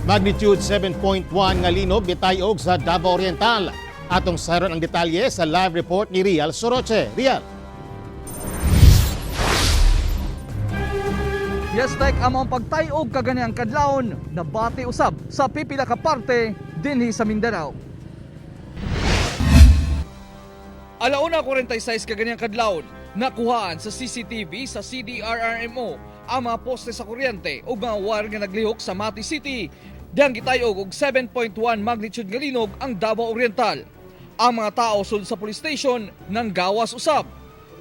Magnitude 7.1 nga linog gitayog sa Davao Oriental. Atong sayran ang detalye sa live report ni Rial Soroche. Rial. Yes, Tek, ang mga pagtayog kaganiyang kadlawon nabati usab sa pipila ka parte dinhi sa Mindanao. Alauna 46 kaganiyang kadlawon, nakuhaan sa CCTV sa CDRRMO ang mga poste sa kuryente ug mga wire nga naglihok sa Mati City. Diyang gitayog og 7.1 magnitude nga linog ang Davao Oriental. Ang mga tao sulod sa police station nang gawas usab.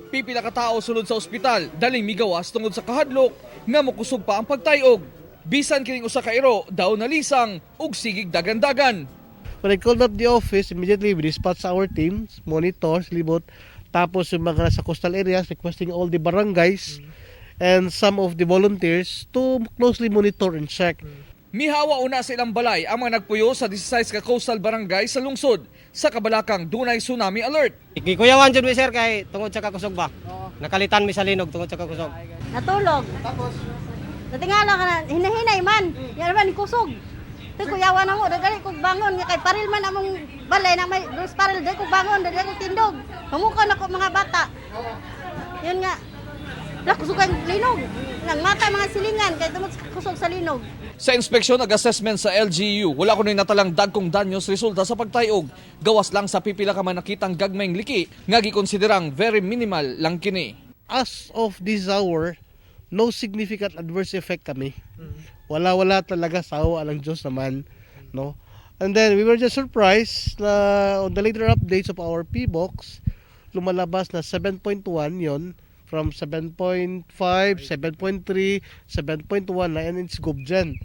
Pipila ka tao sulod sa ospital daling migawas tungod sa kahadlok nga mokusog pa ang pagtayog. Bisan kining usa ka iro daw nalisang ug sigig dagan-dagan. When I called up the office, immediately we dispatched our teams, monitors, libot, tapos yung mga nasa coastal areas, requesting all the barangays and some of the volunteers to closely monitor and check. Mihawa una sa ilang balay ang mga nagpuyo sa 16 ka coastal barangay sa lungsod sa kabalakang dunay tsunami alert. Gikuyawan jud mi, sir, kay tungod sa kakusog ba. Nakalitan mi sa linog tungod sa kakusog. Natulog. Tapos? Natingala ka na, hinahinay man. Yan man, kusog. Ito kuyawan na mo, dagali kog bangon, nga kay paril man among balay na may dos paril, dali kog bangon, dali kog tindog. Humukaw na ko mga bata. Yun nga. Wala, kusog ang linog. Nang mata mga silingan, kay tungod sa kusog sa linog. Sa inspeksyon ag assessment sa LGU, wala kunoy natalang dagkong danyos resulta sa pagtayog. Gawas lang sa pipila ka man nakitang gagmayng liki nga gikonsiderang very minimal lang kini. As of this hour, no significant adverse effect kami. Wala-wala talaga, sa awa ng Diyos naman, no? And then we were just surprised na on the later updates of our PBOX, lumalabas na 7.1 yon from 7.5, 7.3, 7.1 na, and it's GovGen.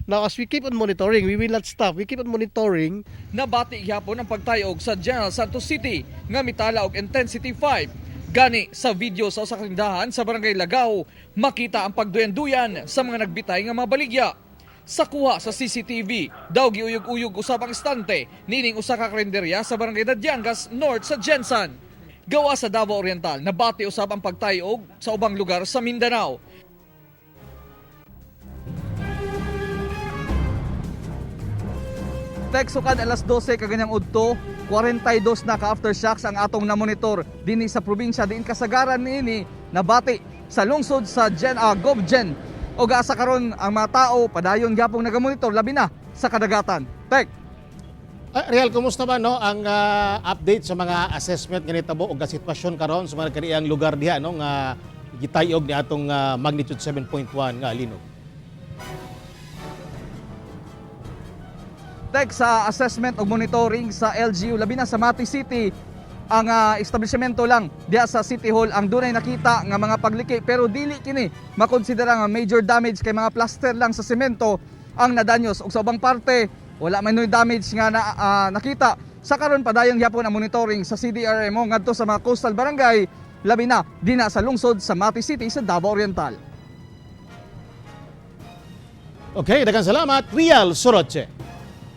Now, as we keep on monitoring, we will not stop. We keep on monitoring. Nabati gyapon ang pagtayog sa General Santos City nga mitala og intensity 5. Gani sa video sa usa ka tindahan sa Barangay Lagaw, makita ang pagduyan-duyan sa mga nagbitay nga mga baligya. Sa kuha sa CCTV, daw giuyog-uyog usab ang estante nining usa ka karinderya sa Barangay Dadiangas North sa Gensan. Gawa sa Davao Oriental, nabati usab ang pagtayog sa ubang lugar sa Mindanao. Tek, sukad alas 12 kaganyang udto, 42 na ka aftershocks ang atong namonitor dinhi sa probinsya, diin kasagaran niini nabati sa lungsod sa Gen GovGen. O asa karon ang mga tao padayon gyapong nagamonitor, labi na sa kadagatan. Tek. Real, kumusta ba, no, ang update sa mga assessment nga nitabo og sitwasyon karon sa mga kaniyang lugar diha, no, nga gitayog ni atong magnitude 7.1 nga linog? Tek, sa assessment o monitoring sa LGU, labi na sa Mati City, ang establishmento lang diha sa City Hall ang dunay nakita nga mga pagliki, pero dili kini makonsidera nga major damage kay mga plaster lang sa semento ang nadanyos, ug sa ubang parte wala man noy damage nga nakita. Sa karon, padayon gyapon ang monitoring sa CDRMO ngadto sa mga coastal barangay, labi na dina sa lungsod sa Mati City sa Davao Oriental. Okay, daghang salamat, Rial Soroche.